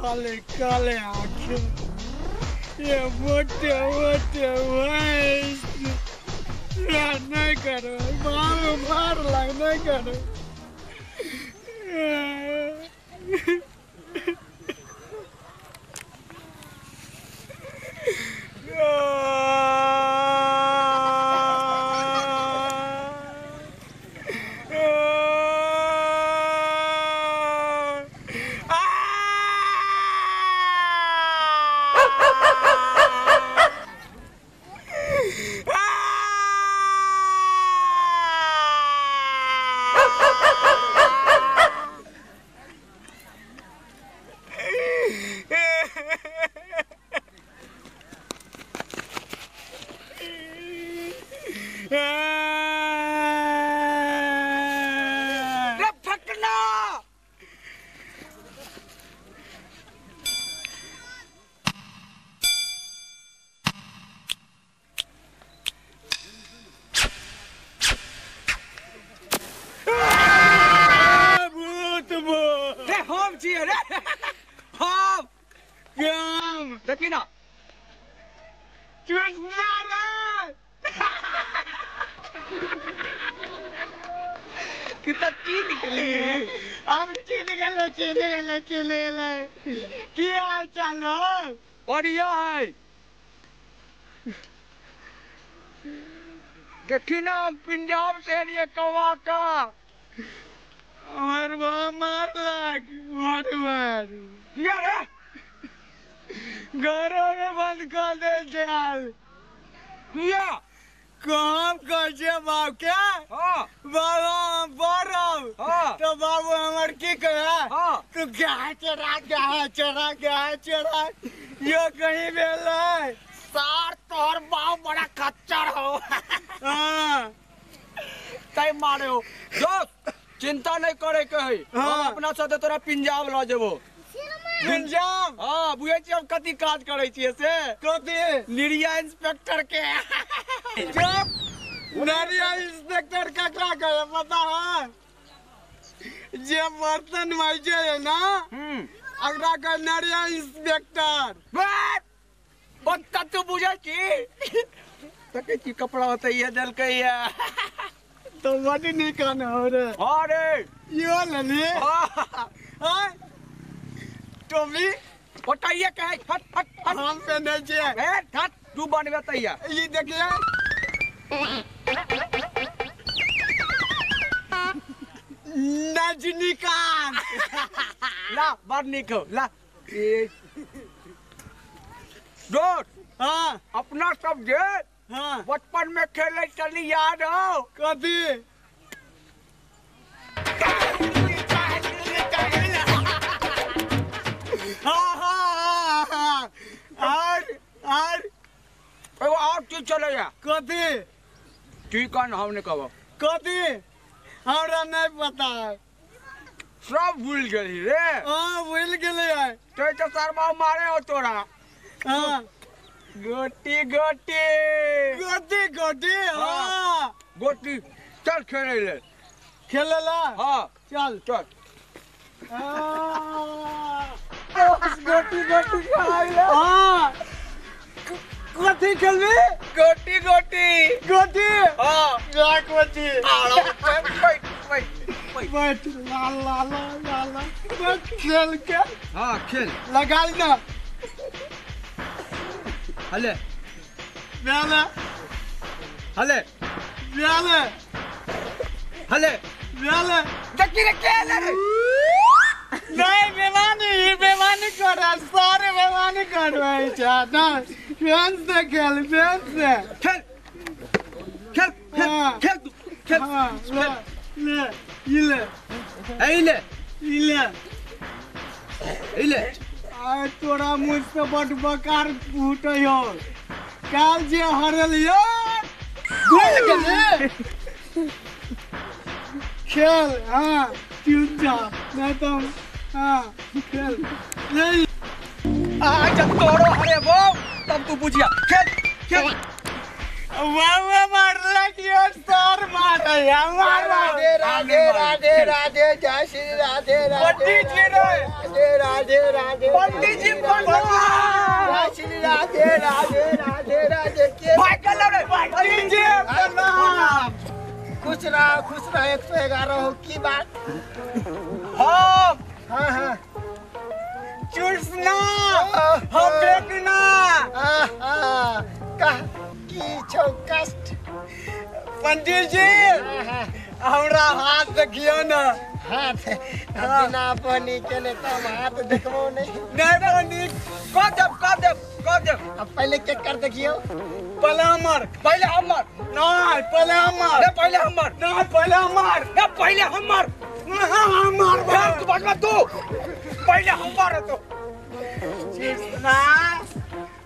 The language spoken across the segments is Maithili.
काले काले आंखें, ये मोटे मोटे वॉइस, नहीं करो बाबू मार लग नहीं करो। देखी ना कितना की निकली हम चीनी चीनी चीनी की हाल चाल हो? बढ़िया है। देखी ना हम पंजाब से लिए कौवा का और वो मार लाग मार मार यार घरों में बंद कर दे किया काम कर बाप क्या? हाँ। बाबा बोल हाँ। तो बाबू हमार की कहा? हाँ। तू गाय चरा गाय चरा गाय चरा यो कहीं भेल सार तोहर बाप बड़ा खच्चर हो। हाँ। तय मारे हो दोस्त, चिंता नहीं करे के है। हाँ। हम अपना साथे तोरा पंजाब ल जेबो। पंजाब? हाँ, बुझै छी हम कथी काज करै छियै से? कथी? निरिया इंस्पेक्टर के। चुप! नरिया इंस्पेक्टर ककरा कहे पता है? जे बर्तन माजे है ना, अगरा का नरिया इंस्पेक्टर। ओत्ता तू बुझै छी? तकै छी कपड़ा ओतैये देलकै ये। तो बड़ी नीक हो रे। हाँ रे। यो लेली। हाँ। टोपी? ओतैये कहै हट हट हट। हम पहने छियै। ए हट तू बनबे तैया। ये देखिए। रजनीकांत। ला बड़ नीक हो ला। दोस्त। हाँ। अपना सब जे हाँ। बचपन में खेले चली याद हो? कथी? हाँ हाँ हाँ। और एगो और चीज चलैया। कथी? ठीक है हम नहीं कहब। कथी? हमरा नहीं पता है। सब भूल गेली रे। हाँ भूल गेलियै। तो तो शर्मा मारे हो तोरा। हाँ। गोटी गोटी गोटी गोटी। हाँ गोटी चल खेले ले। खेले ला? हाँ चल चल। गोटी गोटी खेले। हाँ कथी खेलबी? गोटी गोटी गोटी। हाँ ला गोटी। बैठ बैठ बैठ ला ला ला ला ला बैठ खेल के। हाँ खेल लगा ना। हले ब्याले हले ब्याले हले ब्याले देखी रे खेल रे। नहीं बेमानी बेमानी कर रहा, सारे बेमानी कर रहे हैं ना। फैंस से खेल, फैंस से खेल खेल खेल खेल तू खेल। हाँ ले ले ये ले ये ले ये ले ये ले। आय तोरा मुझ से बड़ बकार फूटे हो। काल जे हरल यो भूल गेली खेल। हाँ चुपचाप नहीं तो हाँ खेल नहीं। आ जब तोरो हरे वो तब तू बुझिया। खेल खेल। वाह मारला कि सर मारे मार राधे राधे राधे राधे जय श्री राधे राधे पंडित जी राधे राधे राधे पंडित जी प्रणाम जय श्री राधे राधे राधे राधे के भाई कलर पंडित जी प्रणाम। खुश रहा खुश रहा 111 हो की बात। हाँ हाँ हाँ चूसना हम बेचना कह की छौ कष्ट। पंडित जी हमरा हाथ देखियो ना। हाथ बिना पानी के ने तो हम हाथ देखबो नहीं। नहीं पंडित कह देब कह देब कह देब। अब पहले के कर देखियो। पहले हमर पहले हमर नहीं पहले हमर नहीं पहले हमर नहीं पहले हमर नहीं पहले हमर हमर तू बजवा तू पहले हमर तो चूसना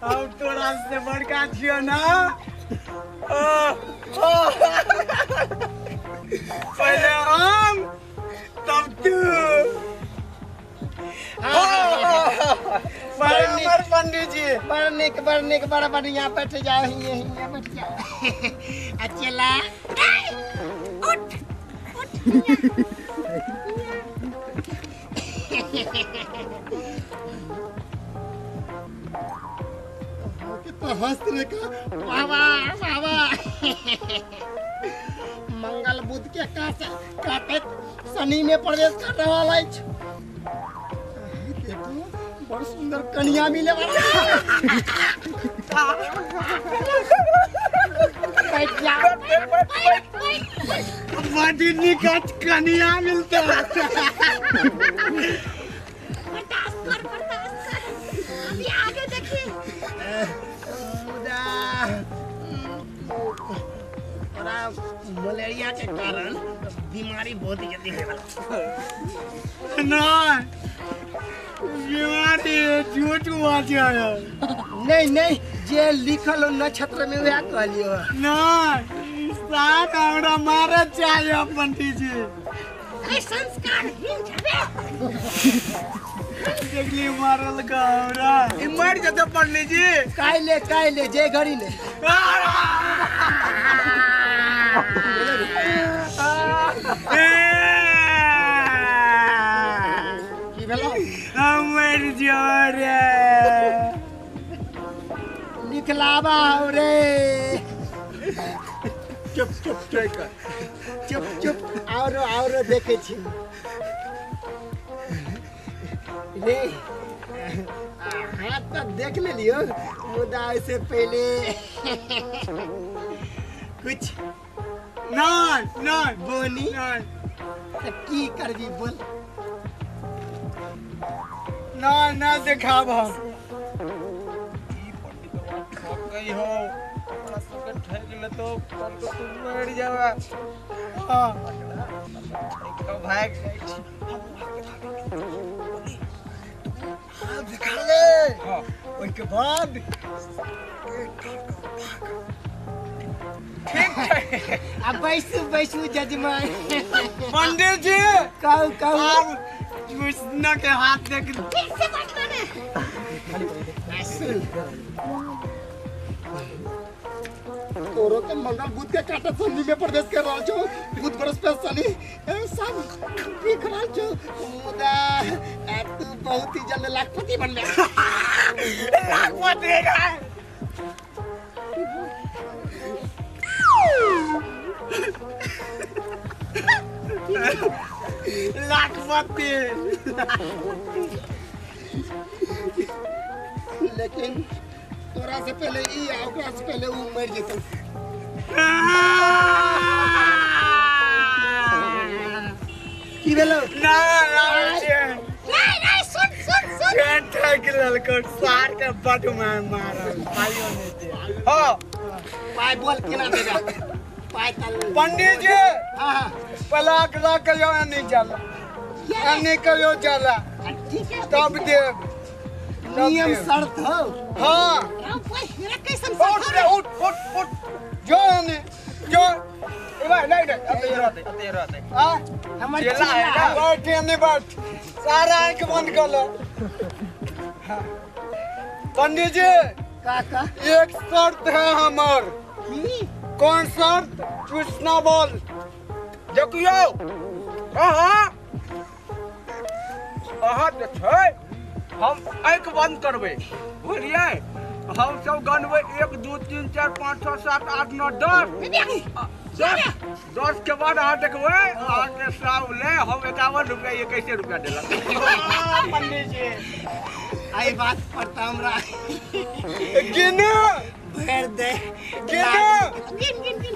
हम तोरा से बड़का छियो ना। पहले हम तब तू। बड़ पंडित जी बड़ निक बड़ निक बड़ा बढ़िया बैठ जाओ हिये हिये बैठ जाओ। अचला उठ उठ कितना हंस रे का वाह वाह वाह। मंगल बुध के काटत शनि में प्रवेश कर रहा है। देखो बड़ सुंदर कन्या मिले वाला। बैठ जाओ बड़ी निकट कन्या मिलता है। बर्दाश्त कर बर्दाश्त कर अभी आगे देखिए। मुदा मलेरिया के कारण बीमारी बहुत जल्दी होने वाला। नहीं बीमारी झूठ बात है। नहीं नहीं जे लिखल हो नक्षत्र में वह कहलियो। नहीं साथ हमरा मारे चाहिए पंडित जी। संस्कारहीन छबे देखली मारल का हमरा ई मर जते पंडित जी। काइले काइले जे घड़ी ले की भेलो हम मर जियो रे निकलाबा रे। चुप चुप चुप चुप चुप आओरो आओरो देखे छी रे। हाथ तक देख ले लियो मुदा इससे पहले कुछ नहीं नहीं बोनी नहीं तो की करबी बोल। ना ना देखाब हम ठक गई हो अपना सबके ठक ले तो कल को तू मर जावा। हां ठक तो भाग जाई छी हाथ दिखा ले। हां ओइके बाद ठीक छै। अब बैसू बैसू जजमान। पंडित जी कहू कहू अब कृष्ण के हाथ देख फिर से बैठना ने। तोरो के मंगल बुध के काटत शनि में प्रवेश कर रहल छौ। बुध बृहस्पति शनि सब दिख रहल छौ। मुदा तू बहुत ही जल्द लाखपति बनबे। लाखपति लाखपति। लेकिन तोरा से पहले ई आ ओकरा से पहले ऊ मर जेतौ। की भेलो? ना ना नहीं नहीं सुन सुन सुन ठक ललको सार के बड में मारल पाइयो नहीं दे। हां पाई बोल केना देगा पाई तल। पंडित जी हां पलाक ला कहियो नहीं जाला नहीं कहियो जाला ठीक है तब देव नियम शर्त हो। हां हीरा कैसन उठ रे उठ उठ उठ जो ने जो ए भाई नहीं नहीं अते रहते अते रहते। हां हमर चेला है ना बैठ नहीं बैठ सारा आंख बंद कर लो। हां पंडित जी काका एक शर्त है हमर। की कौन शर्त पूछना बोल देखियो अहाँ अहाँ जे छै हम आँखि बंद करबै बुझलियै हम सब गनबै 1 2 3 4 5 6 7 8 9 10 10 के बाद अहाँ देखबै अहाँके साव ले हम 51 रुपया 21 रुपया देलक। पंडित जी आई बात पर त हमरा गिन भर दे गिन गिन गिन गिन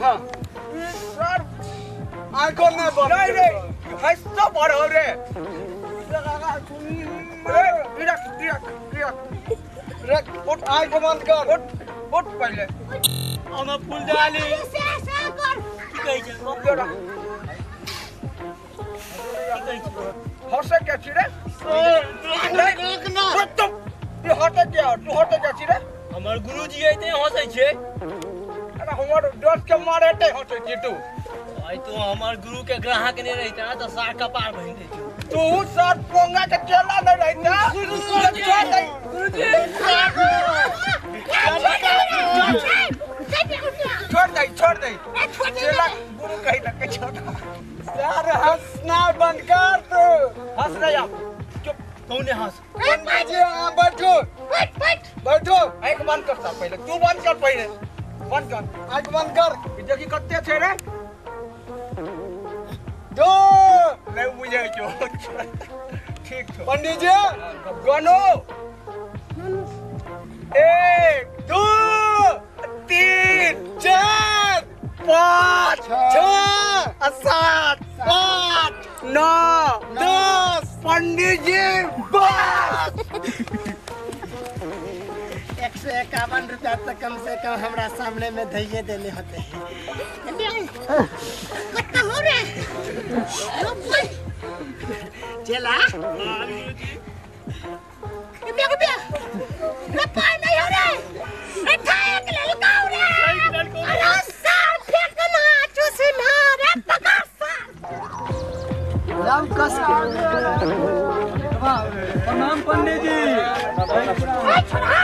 हां सर आंखों में बंद नहीं रे हंसो बड़ हो रे रख रख रख रख उठ आंख बंद कर उठ उठ पहले हम फूल डाली से से कर की कहै छै की कहै छै हंसे के छी रे सर ना तू तू हटे के तू हटे के छी रे हमर गुरुजी आइते हंसै छै। अरे हमर दोस्त के मारे ते हंसै छी तू आई तो हमर गुरु के ग्राहक नहीं रहता तो सार कपार भइल देती तू सर पोंगा के चेला नहीं रहता। गुरुजी छोड़ दे चेला गुरु कहि लग के छोड़ सर हंसना बंद कर तू हंस रहे आप चुप कौन हंस पंडित जी हां बैठो बैठ बैठ बैठो आंख बंद कर सा पहले तू बंद कर पहले बंद कर आंख बंद कर देखी कते छै रे दो नहीं बुझै छौ ठीक छौ पंडित जी गनो 1 2 3 4 5 6 7 8 9 10 पंडित जी बस 151 रुपया तो कम से कम हमरा सामने में धैये देने होते हैं। कितना हो रे चला रुपया रुपया नहीं हो रे एक ललका हो रे अरे सार फेंकना चूसना रे पकड़ सार राम कस के प्रणाम पंडित जी। ए छोड़ा।